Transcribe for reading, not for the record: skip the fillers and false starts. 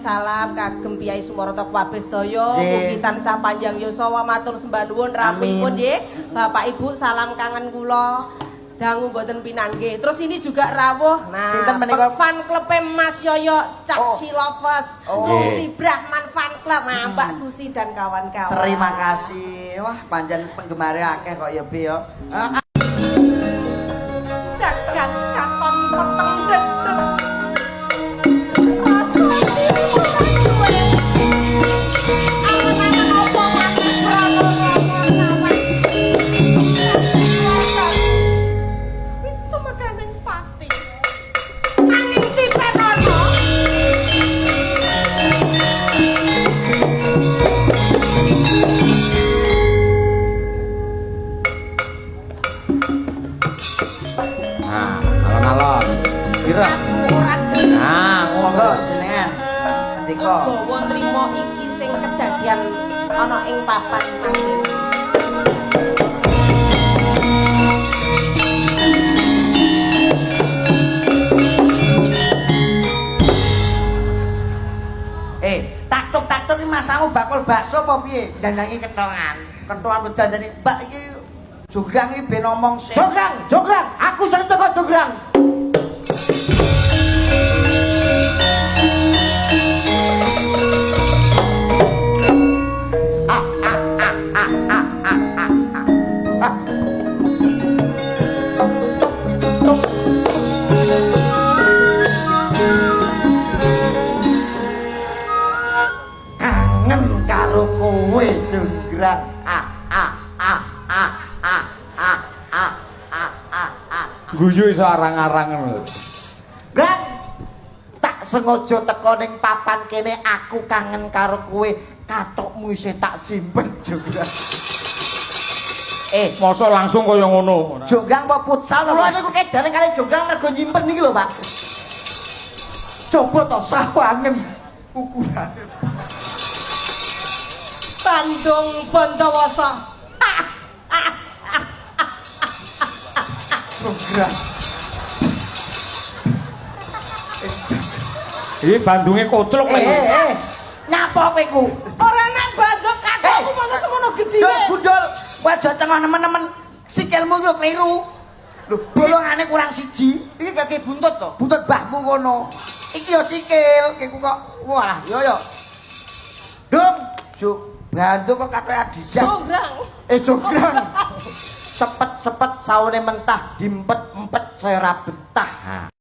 Salam kagem Piyai Sumoroto kabeh sedaya, mugi tansah panjang yuswa, matur sembah nuwun rawuhipun nggih. Bapak Ibu salam kangen kula. Dangu mboten pinanggih. Terus ini juga rawuh. Nah, sinten menika fan club-e Mas Yoyo Cak Lovers. Susi Brahman fan club, nah, Mbak Susi dan kawan-kawan. Terima kasih. Wah, pancen penggemare akeh kok ya, Bi ya. Jagat katon peteng dedet. Rasa duwe. Angan-angan opo mati prana lawan. Wis tumekaning pati. Nanging titenono. Nah, alon-alon. Sirah. Aku ora gelem. Nah, Monggo jenengan. Andika. Legowo nrimo iki sing kedadian ana ing papan manggen. Taktuk-taktuk iki masamu bakul bakso apa piye? Dandangi kentongan. Kentongan bedandani. Mbak iki jograng iki ben omong sik. Jograng, jograng, aku sing teko jograng. Kangen karo kowe jograng. A a a a a a a a a a. Guyu iso arang-arang ngono. Grang, tak sengaja teko ning papan kene aku kangen karo kowe, katokmu isih tak simpen jograng. Mosok langsung kaya ngono. Jograng apa futsal to? Kula niku kedane kali jograng mergo nyimpen niki lho, Pak. Coba to sawangen ukurane. Bandung Bondowoso. Jograng. Iki Bandunge koclok lho. Nyapa kowe ku? Ora nek Bandung kakakku masa semono gedine. Dul gundul, kowe aja cengah nemen-nemen. Sikilmu yo kleru. Lho, bolongane kurang siji. Iki gak buntut to? Buntut mbahmu kono. Iki yo sikil, kowe kok walah yo yo. Dong, juk Bandung kok katoke Adidas. Jograng. Jograng. Sepet-sepet saune mentah, diempet-empet saya ra betah.